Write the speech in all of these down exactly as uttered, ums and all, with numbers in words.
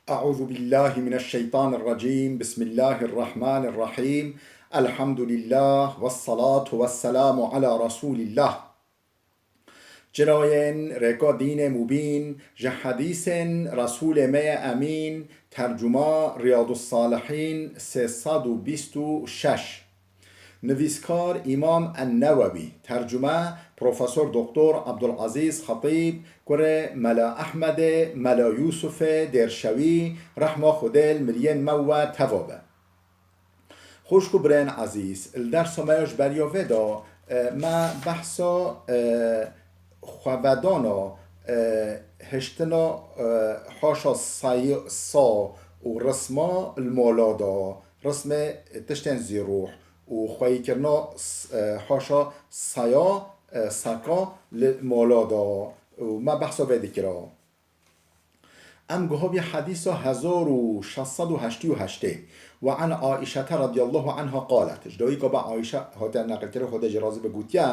أعوذ بالله من الشيطان الرجيم. بسم الله الرحمن الرحيم. الحمد لله والصلاة والسلام على رسول الله. Cinayên rêka dînê mubîn, ji hedîsên Resûlê me ye Emîn, tercuma Riyadus Salihîn sê sed û bîst û şeş. Nivîskar Îmam En-Newewî, tercume Profesor Doktor Abdulazîz Xetîb, kurê Mela Ehmedê, Mela Yûsufê Dêrşewî, rehma Xwedê li miriyên me we teva be. Xwişk û birên ezîz, li dersa me ya ji beriya vê de, e, me behsa, e, xwevedana, e, hiştina, e, haşa say-, sa û risma li mala de, rismê tiştên zîrûh û xweyîkirina s-, e, haşa saya, e, seka li mala de û me behsa vê dikira. Em gihabiye hedîsa hezar û şeş sed û heştê û heştê. Ve an Aîşete radiyallahu anha qalet. Ji dawî ka be Aîşe hate neqilkirin, Xwedê jê razî be, gotiye,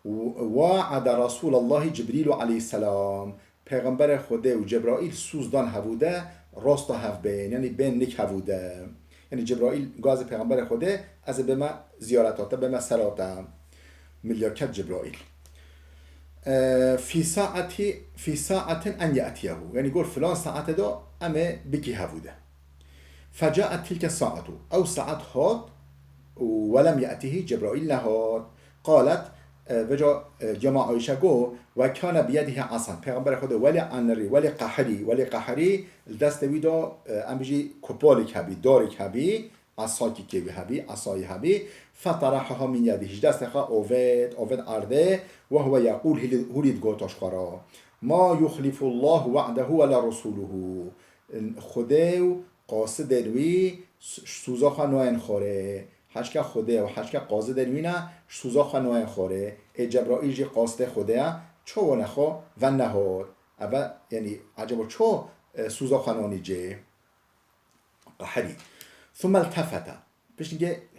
We'ede Resûlallahî Cibrîlu aleyhisselam. Pêxemberê Xwedê û Cebraîl sûz dan hevû de, rasta hev bên, yanî bên nik hevû de. Yanî Cebraîl gazê Pêxemberê Xwedê, ez ê bême ziyareta te, bême sera te. Milyaket Cebraîl. E, fî saetî, fî saetin en ye'tiyehu. Yanî got filan saetê de em ê bikî hevû de. Fecaet tilke saetu. Ew saet hat û welem ye'tihi, Cebraîl nehat. Qalet, e, vêca, e, cema Ayşe got, "Ve kâne biyedihi asan." Pêxemberê Xwedê welê enirî, welê qehirî, welê qehirî li destê wî de, e, em bijî kopalek hebî, darek hebî, esakî kê wî hebî, esayî hebî. "Feterehaha min yedihi." Ji destê xwe avêt, avêt erdê, "Ve huve yeqûl", hûlî, hûlî digot ji xwe re, "Ma yuxlifullahu we'dehu ve la resûluhu." Xwedê û qasidên wî s-, sûza xwe nayên xwarê. Heçke Xwedê û heçke qasidên wî ne, ji sûza xwe nayên xwarê. Ê Cebraîl jî qasidê Xwedê ye, çawa nexwe venehot. Eve, yanî, eceba çawa, e, sûza xwe nanî cê? Qehirî. Thumme iltefete. Piştî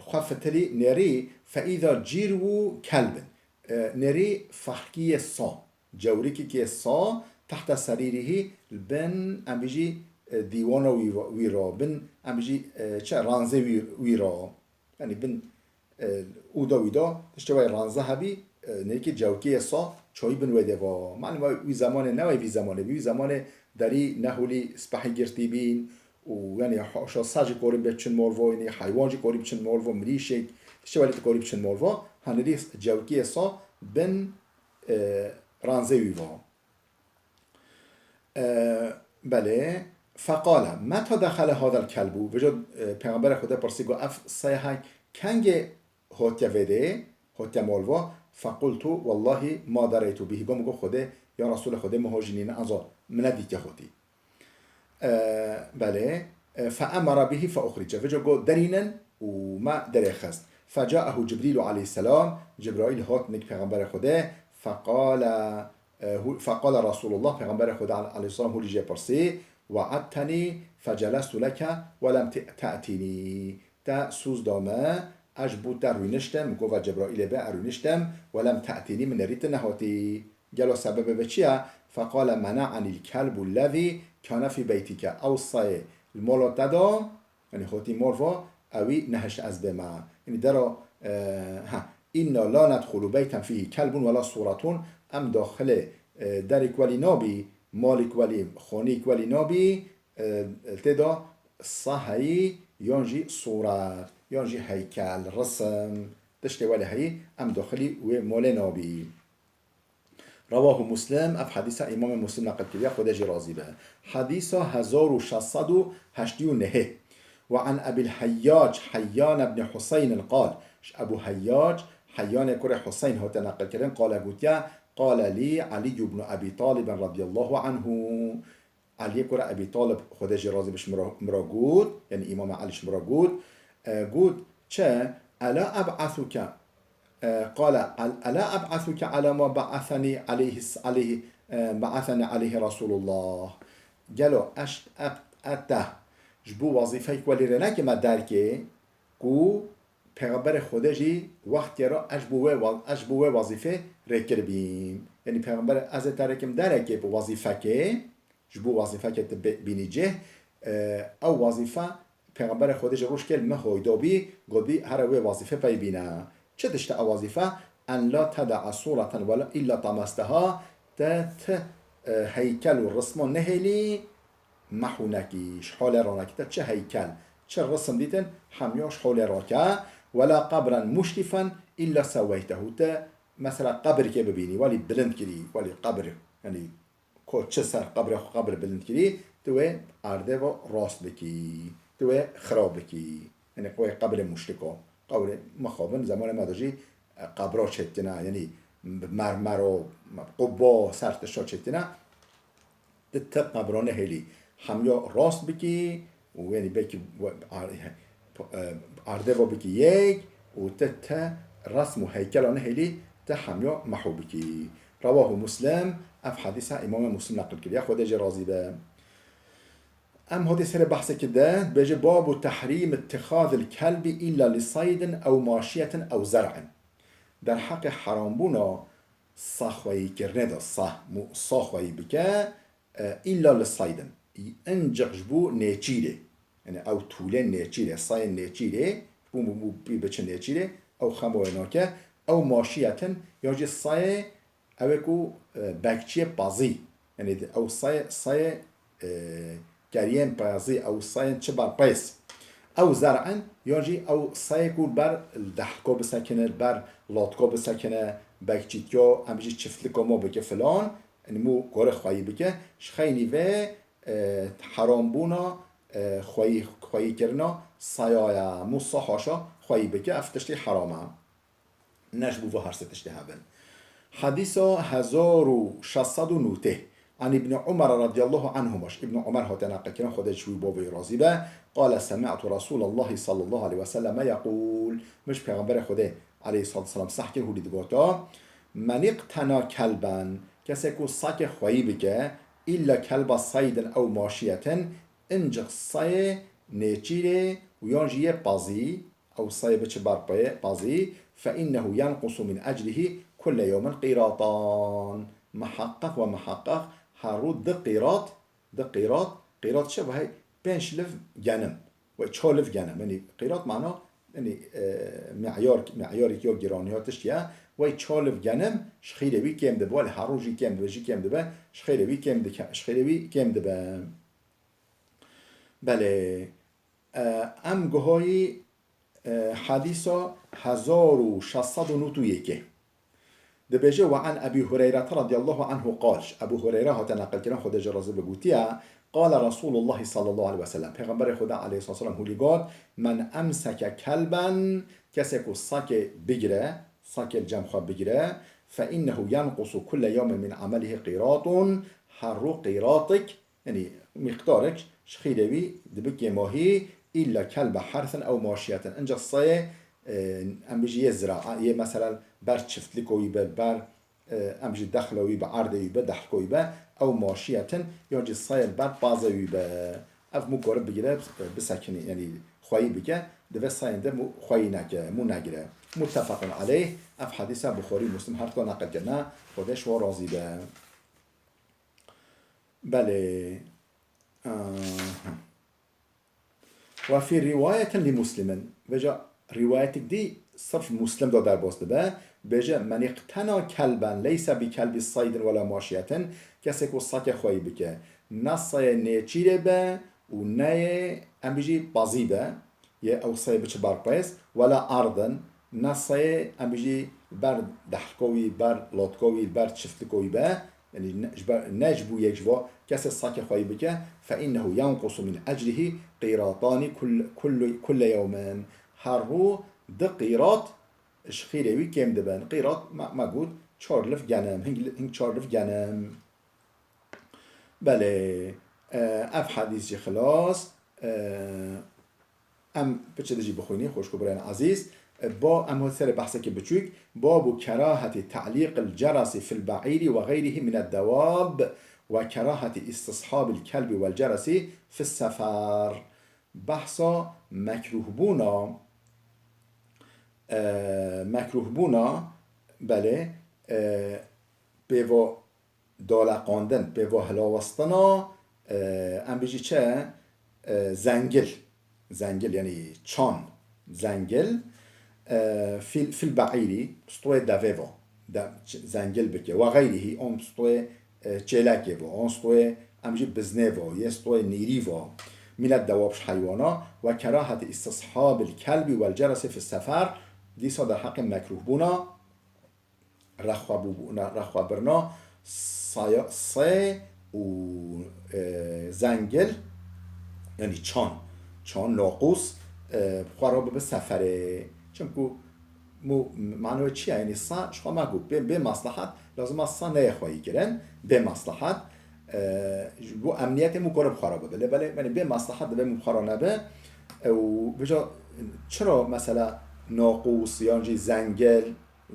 xwe fitilî nêrî, fe îza cîrwu kelbin. E, nêrî fehkiyê sa. Cewrikekê sa, tehte serîrihî, li bin, em bijî, e, dîwana wî, wî ra, bin, em bijî, e, çi, ranzê wî, wî ra. Yanî bin, e, ûda wî da, tiştê wayê ranze hebî, e, nêrîkê cewrikê sa, çayî bin wê de va. Malum wî zemanê ne wê vî zemanê bî, wî zemanê derî nehûlî spehî girtî bîn û yanî haşa ser jî korî biçin mal va, yanî heywan jî korî biçin mal va, mirîşek, tiştê welê korî biçin mal va. Hanirî cewrikê sa bin, e, ranzê wî va. E, belê. Feqale, "Meta dexele hadel kelbu?" Vêca, e, Pêxemberê Xwedê pirsî, got, "Ev saya he kengê hotiye vê dê, hotiye mal va?" Fequltu, "Wellahî ma dereytu bihî." Got, min got, "Xwedê, ya Resûlê Xwedê, min ho jî nîne, ez a min nedîtiye hotî." E, belê. E, "Fe emere bihî fe uxrice." Vêca got, "Derînin," û me derê xist. "Fecaehu Cibrîlu aleyhisselam." Cibraîl hat nik Pêxemberê Xwedê. Feqale, e, hu-, feqale Resûlullah, Pêxemberê Xwedê ale-, aleyhisselam hûlî jê pirsî, "We'edteni fecelestu leke welem te-, te'tînî." Te sûz da me, ez ji bo te rûniştim, min got, "Va Cebraîlê be, ez rûniştim, welem te'tînî, min nêrî tu nehatî." Gelo sebebê vê çi ye? Feqale, "Mene'enîl kelbu lezî kâne fî beytike." Ew sayê li mala te da, yanî hotî mal va, ewî nehişt ez bême. Yanî dera, e, ha, "Înna la nedxulu beyten fîhî kelbun wela sûretun." Em daxilê, e, derek welî nabî, malek welî, xonîk welî nabî, e, tê de sa heyî, yan jî sûret, yan jî heykel, risim, tiştê welê heyî, em daxilî wê malê nabî. Rewahu Muslim, ev hedîsa Îmamê Muslim neqil kiriye, Xwedê jî razî be. Hedîsa hezar û şeş sed û heştê û nehê. Ve an Ebil Heyyac Heyyan ibn Huseyn qal, ji Ebu Heyyac, Heyyanê kurê Huseyn hate neqil kirin, qale gotiye, qale lî Elî ibn Ebî Talib radiyallahu anhu. Eliyê kura Ebî Talib, Xwedê jê razî be, ji min re, min re got, yanî Îmam Elî ji min re got, e, got, çi? Ela eb'asuke, e, qale, el-, ela eb'asuke ela ma ba'asenî aleyhi, aleyhi, e, ba'asenî aleyhi Resulullah. Gelo ez, e, e, te ji bo wezîfeyek welî rê nekime derkê ku Pêxemberê Xwedê jî wextê re ez ji bo wê wa-, ez ji bo wê wezîfê rê kiribîm. Yanî Pêxember, ez ê te rê kim derekê bi wezîfekê, ji bo wezîfeke tu bê-, bînî cih, E, ew wazîfe Pêxemberê Xwedê ji roj kêl me hoydo bî, gotbî here wê wazîfe pey bîne. Çi tişt e ew wazîfe? En la teda'a sureten wela illa tamesteha, te ti, e, heykel û rismo nehêlî, mehû nekî, ji holê ranekî, te çi heykel, çi risim dîtin, hemiya ji holê rake, wela qebren muşrifen illa seweytehu, te mesela qebirkê bibînî, welî bilind kirî, welî qebir, yanî ko çi ser qebrê xwe qebir bilind kirî, tu wê erdê ve rast bikî, tu wê xira bikî. Yanî wê qebrê muşriko, qebrê mixabin, zemanê me de jî, e, qebra çêtine, yanî bi mermero, qubba ser tişta çêtine, tu ti qebra nehêlî. Hemiya rast bikî û yanî belkî we-, ar-, e, erdê ve bikî yek û tu ti resm û heykela nehêlî, tu hemiya mehû bikî. Rewahu Muslim, ev hedîsa Îmamê Muslim neqil kiriye, Xwedê jê razî be. Em hodê serê behsekî de dibêje, babu tehrîm ittixazil kelbi illa li saydin ew maşiyetin ew zer'in. Derheqê herambûna sa xweyîkirinê de, sa, mû sa xweyî bike, e, îlla li saydin. Encik ji bo nêçîrê. Yanî ew tûlên nêçîrê, sayên nêçîrê, ji bo mû, mû pî biçin nêçîrê, ew xemoyê nake. Ew maşiyetin, ya jî sayê, ew ê ku, e, bekçiyê pazî. Yanî di-, ew sayê, sayê, e, keriyên pazî, ew sayên çi ber pêz. Ew zer'in, ya jî ew sayê ku ber dehlko bisekine, ber lotko bisekine, bekçîtko, em jî çiftliko mo bike filan, Yanî mû gore xweyî bike, ji xeynî vê, e, herambûna, e, xweyî, xweyîkirina saya ye, mû sa haşa xweyî bike, ev tiştê heram e. Ne ji bo vê her sê tiştê hebin. Hedîsa hezar û şeş sed û notê. An Îbn Umar radiyallahu anhuma, ji Îbn Umar hate neqilkirin, Xwedê ji wî bo vê razî be, qale semi'tu Resûlallahi sallallahu aleyhi ve selleme yeqûl, min ji Pêxemberê Xwedê aleyhissalatu vesselam seh kir, hûrî digota, men iqtena kelben, kesê ku sakê xweyî bike, îlla kelba saydin ew maşiyetin, incik sayê nêçîrê û yan jî yê pazî, ew sayê biçi ber pê-, pazî, fe innehu yenqusu min ecrihi kulle yewmin qîratan. Miheqqeq ve miheqqeq her rû di qîrat, di qîrat, qîrat çi ve hey? Pênc liv genim. Wey çar liv genim. Yanî qîrat mana, yanî, e, meyar, meyarek ya giraniya tişt ye. Wey çar liv genim ji xîrê wî kêm dibe. Welê her roj jî kêm dibe, jî kêm dibe. Ji xîrê wî kêm dike, ji xîrê wî kêm dibe. Belê. E, em guhayî, e, hedîsa hezar û şeş sed û nod û yekê. Dibêje, "Ve an Ebî Hureyrete radiyallahu anhu qal." Ji Ebû Hureyre hate neqilkirin, Xwedê jê razî be, gotiye, "Qale Resûlullahi sallallahu aleyhi ve sellem." Pêxemberê Xweda aleyhissalatu vesselam hûlî got, "Men emseke kelben", kesê ku sakê bigire, sakê li cem xwe bigire, "fe innehu yenqusu kulle yewmin min amelihi qîratun", her rû qîratik, Yanî mîqdarek ji xîrê wî dibe kêmahî, îlla kelbe hersin ew maşiyetin. Inca sayê, e, em bijî yê zira, yê mesela ber çiftliko wî be, ber, e, em jî dexlo wî be, erdê wî be, dehlko wî be, ew maşiyetin, yan jî sayê li ber pazê wî be. Ev mû kore bigire, e, bisekinî, yanî xweyî bike, divê sayên de mû xweyî neke, mû negire. Muttefaqun aleyh, ev hedîsa Buxarî û Muslim her du neqil kirine, Xwedê ji wan razî be. Belê. Aha. Ve fî rîwayetin li Muslimin. Vêca rîwayetik dî sirf Muslim de derbas dibe. Bêje, "Men iqtena kelben leyse bi kelbi saydin wela maşiyetin." Kesê ku sakê xweyî bike, ne sayê nêçîrê be û ne yê, em bijî, pazî be. Yê ew sayê biçi ber pêz, wela erdin, ne sayê, em bijî, ber dehlko wî, ber lotko wî, ber çiftliko wî be, yanî ne, ji ber, ne ji bo yek ji vo kesê sakê xweyî bike, fe innehu yenqusu min ecrihi qîratanî kull-, kullu-, kulle yewmin. Her rû di qîrat ji xîrê wî kêm dibin. Qîrat me, me got, çar liv genim, hing, hing çar liv genim. Belê, e, ev hedîs jî xilas. E, em piçê de jî bixwînî, xweşik û birayên ezîz. E, ba, em hot serê behsekê biçûk. Babu keraheti te'lîqil ceresi fil be'îrî ve xeyrihî mined dewab ve keraheti istishabil kelbi vel ceresi fis sefer. Behsa mekrûhbûna, e, mekrûhbûna, belê, e, pêvo daleqandin, pêvo hilawestina, e, em bijî çi, e, zengil, zengil, yani çan, zengil, e, fil, fil ba'îrî, stûyê devê ve, de, ç-, zengil bike, ve xeyrîhî, an stûyê, e, çêlekê ve, an stûyê, em jî biznê ve, yê stûyê nîrî ve, min ed-dewab, ji heywana, ve keraheti istishabil kelbi vel ceresi fi sefer, dîsa derheqê mekrûhbûna, rexwebûbûna, rexwebirina saya-, sê û, e, zengil, yani çan, çan naqûs, e, bi xwe re bibe seferê. Çimku mû, mano çi ye? Yani sa, ji xwe me got, bê, bê maslahat, lazim e sa neyê xweyî kirin, bê maslahat, e, ji bo emniyetê mû kore bi xwe re bibe. Lê belê, yani bê maslahat dibe mû bi xwe re nebe. E, û vêca çira mesela naqûs yan jî zengil,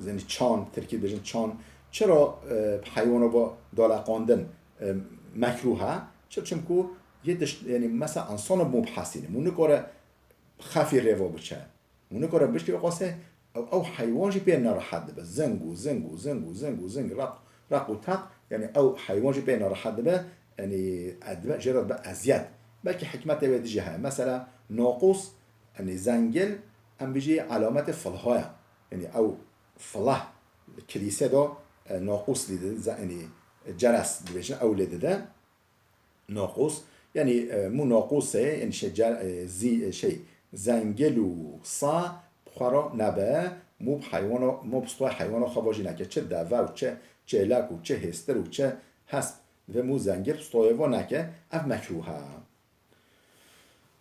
yani çan, tirkî dibêjin çan, çira, e, bi heywana ve daleqandin, e, mekrûh e? Çi, çimku yê tişt, yani mesela insana mû bihesîne, mû nikare xefî rêva biçe. Mû nikare bişkê qasê, ew, ew heywan jî pê nerehet dibe. Zing û zing û zing û zing û zing, req, req û teq, yani ew heywan jî pê nerehet dibe, yani e, dibe, jê re dibe eziyet. Belkî hikmetê wê dijî heye. Mesela naqûs, yani zengil, em bijî alametê filha ye. Yani ew filah kilîse de, e, naqûs lê dide, ze-, yani ceres dibêjin, ew lê dide. Naqûs, yani, e, mû naqûsê, yani şey, cer-, e, zî-, e, şey, zengil û sa bi xwe re nebe, mû bi heywana, mû bi stûyê heywana xwe ve jî neke. Çi deve û çi çêlek û çi hêstir û çi hesp, divê mû zengil bi stûyê ve neke, ev mekrûh e.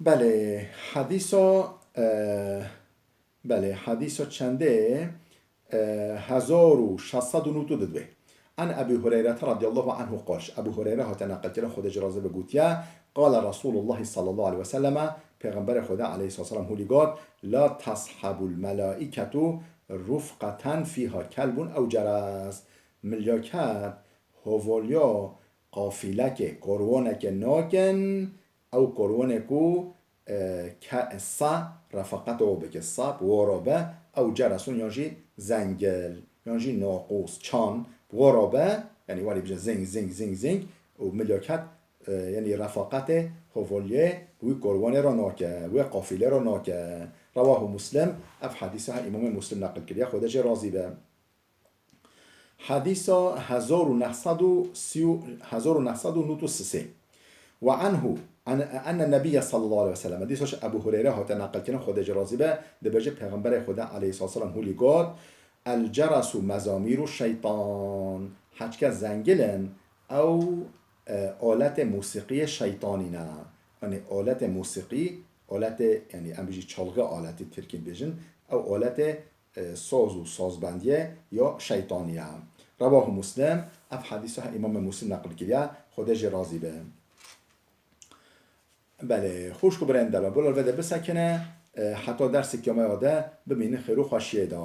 Belê, hedîsa, e, Belê, hedîsa çendê, e, hezar û şeş sed û nod û du dibê. An Ebî Hureyrete radiyallahu anhu qal, ji Ebû Hureyre hate neqilkirin, Xwedê jê razî be, gotiye, qale Resûlullahî sallallahu aleyhi ve selleme, Pêxemberê Xwedê aleyhissalatu vesselam hûlî got, la tashabul melaîketu rufqeten fîha kelbun ew ceres. Milyaket hovaliya qafîlekê, korwanekê nakin, ew korwanê ku, e, ke-, sa refaqeta we bike, sa bi we re be, ew ceresun yan jî zengil, yan jî naqûs, çan, bi we re be, yani welî bije zing, zing, zing, zing, û milyaket, e, yani refaqetê hovaliyê wî korwanê re nake, wê qafîlê re nake. Rewahu Muslim, ev hedîsa her Îmamê Muslim neqil kiriye, Xwedê jê razî be. Hedîsa hezar û neh sed û sî û, hezar û neh sed û nod û sisê. Ve anhu, an-, enne Nebiyye sallallahu aleyhi ve sellem. Dîsa ji Ebu Hureyre hate neqilkirin, Xwedê jê razî be, dibêje, Pêxemberê Xwedê aleyhissalatu vesselam hûlî got, El cerasu mezamîru şeytan. Heçke zengil in, ew, e, aletê musîqiyê şeytanî ne. Yanî aletê musîqî, aletê, yanî em bijî çalgı aleti tirkî dibêjin, ew aletê e, saz û sazbendiyê ya şeytanî ye. Rewahu Muslim, ev hedîsa Îmamê Muslim neqil kiriye, Xwedê jê razî be. Belê, xwişk û birên delal, bila vê de bisekine, e, heta dersê kiyameya de bimînin xêr û xweşiyê de.